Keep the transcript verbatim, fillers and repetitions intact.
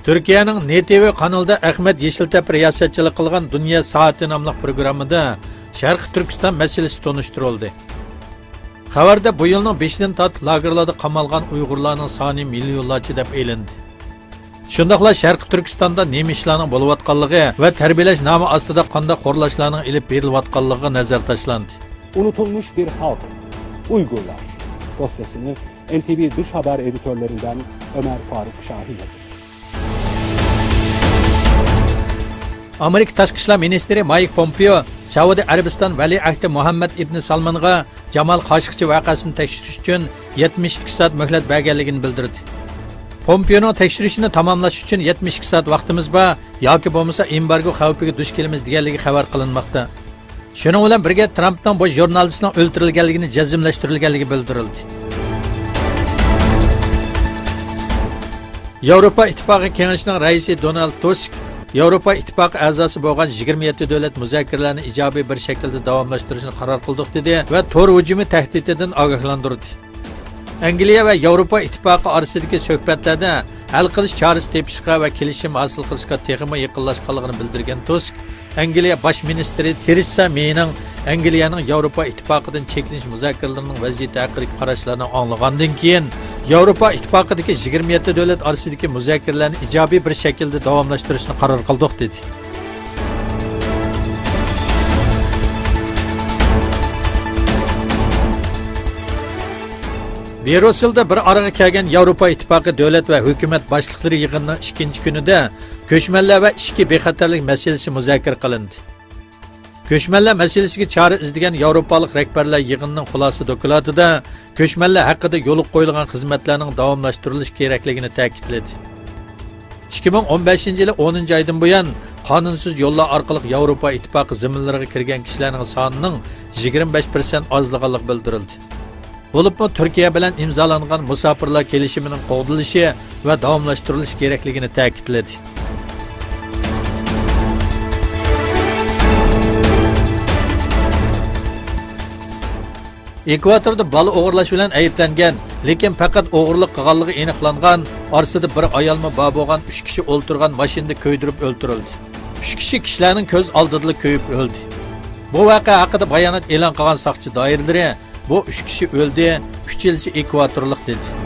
تۈركىيەنىڭ نې تې ۋې قانىلىدا ئەخمەت يېشىلتەپ رىياسەتچىلىك قىلغان دۇنيا سائىتى ناملىق پروگراممىدا شەرقىي تۈركىستان مەسىلىسى تونۇشتۇرۇلدى. خەۋەردە بۇ يىلنىڭ بېشىدىن تارتىپ لاگېرلاردا قامالغان ئۇيغۇرلارنىڭ سانى مىليونلارچە دەپ ئېلىندى. شۇنداقلا شەرقىي تۈركىستاندا نېمە ئىشلارنىڭ بولۇۋاتقانلىقى ۋە تەربىيەلەش نامى ئاستىدا قانداق خورلاشلارنىڭ ئېلىپ بېرىلىۋاتقانلىقىغا نەزەر تاشلاندى. Unutulmuş bir halk, Uygurlar. Dosyasını N T V Dış Haber editörlerinden Ömer Faruk Şahin hazırladı. ئامېرىكا تاشقى ئىشلار مىنىستىرى مايك پومپېئو سەئۇدى ئەرەبىستان ۋەلىئەھدى مۇھەممەد ئىبنى سالمانغا جامال خاشىقچى ۋەقەسىنى تەكشۈرۈش ئۈچۈن يەتمىش ئىككى سائەت مۆھلەت بەرگەنلىكىنى بىلدۈردى. پومپېئونىڭ تەكشۈرۈشىنى تاماملاش ئۈچۈن يەتمىش ئىككى سائەت ۋاقتىمىز بار ياكى بولمىسا ئېمبارگو خەۋپىگە دۇچ كېلىمىز دېگەنلىكى خەۋەر قىلىنماقتا. شۇنىڭ بىلەن بىرگە، ترامپنىڭ بۇ ژۇرنالىستنىڭ ئۆلتۈرۈلگەنلىكىنى جەزملەشتۈرۈلگەنلىكى بىلدۈرۈلدى. ياۋروپا ئىتتىپاقى كېڭىشىنىڭ رەئىسى دونالد تۇسك ياۋروپا ئىتتىپاقى ئەزاسى بولغان يىگىرمە يەتتە دۆلەت مۇزاكىرىلەرنى ئىجابىي بىر شەكىلدە داۋاملاشتۇرۇشنى قارار قىلدۇق، دېدى ۋە تور ھۇجۇمى تەھدىتىدىن ئاگاھلاندۇردى. ئەنگلىيە ۋە ياۋروپا ئىتتىپاقى ئارىسىدىكى سۆھبەتلەردە ھەل قىلىش چارىسى تېپىشقا ۋە كېلىشىم ھاسىل قىلىشقا تېخىمۇ يېقىنلاشقانلىقىنى بىلدۈرگەن تۇسك، ئەنگلىيە باش مىنىستىرى تېرېسا مېينىڭ ئەنگلىيەنىڭ ياۋروپا ئىتتىپاقىدىن چېكىنىش مۇزاكىرىلىرىنىڭ ۋەزىيىتى ھەققىدىكى قاراشلارنى ئاڭلىغاندىن كېيىن، ياۋروپا ئىتتىپاقىدىكى يىگىرمە يەتتە دۆلەت ئارىسىدىكى مۇزاكىرىلەرنى ئىجابىي بىر شەكىلدە داۋاملاشتۇرۇشنى قارار قىلدۇق، دېدى. بريۇسسېلدا بىر ئارىغا كەلگەن ياۋروپا ئىتتىپاقى دۆلەت ۋە ھۆكۈمەت باشلىقلىرى يىغىنىنىڭ ئىككىنچى كۈنىدە كۆچمەنلەر ۋە ئىچكى بىخەتەرلىك مەسىلىسى مۇزاكىرە قىلىندى. كۆچمەنلەر مەسىلىسىگە چارە ئىزدىگەن ياۋروپالىق رەھبەرلەر يىغىنىنىڭ خۇلاسە دوكلاتىدا كۆچمەنلەر ھەققىدە يولغا قويۇلغان خىزمەتلەرنىڭ داۋاملاشتۇرۇلۇشى كېرەكلىكىنى تەكىتلىدى. ئىككى مىڭ ئون بەشىنچى يىلى ئونىنچى ئايدىن بۇيان، قانۇنسىز يوللار ئارقىلىق ياۋروپا ئىتتىپاقى زېمىنلىرىغا كىرگەن كىشىلەرنىڭ سانىنىڭ يىگىرمە بەش پىرسەنت ئازلىغانلىقى بىلدۈرۈلدى. بولۇپمۇ تۈركىيە بىلەن ئىمزالانغان مۇساپىرلار كېلىشىمىنىڭ قوغدىلىشى ۋە داۋاملاشتۇرۇلۇشى كېرەكلىكىنى تەكىتلىدى. ئېكۋاتوردا بالا ئوغرىلاش بىلەن ئەيىبلەنگەن، لېكىن پەقەت ئوغرىلىق قىلغانلىقى ئېنىقلانغان، ئارىسىدا بىر ئايالمۇ بار بولغان ئۈچ كىشى ئولتۇرغان ماشىنىدا كۆيدۈرۈپ ئۆلتۈرۈلدى. ئۈچ كىشى كىشىلەرنىڭ كۆز ئالدىدىلا كۆيۈپ ئۆلدى. بۇ ۋەقە ھەققىدە بايانات ئېلان قىلغان ساقچى دائىرىلىرى، بۇ ئۈچ كىشى ئۆلدى، ئۈچىلىسى ئېكۋاتورلۇق، دېدى.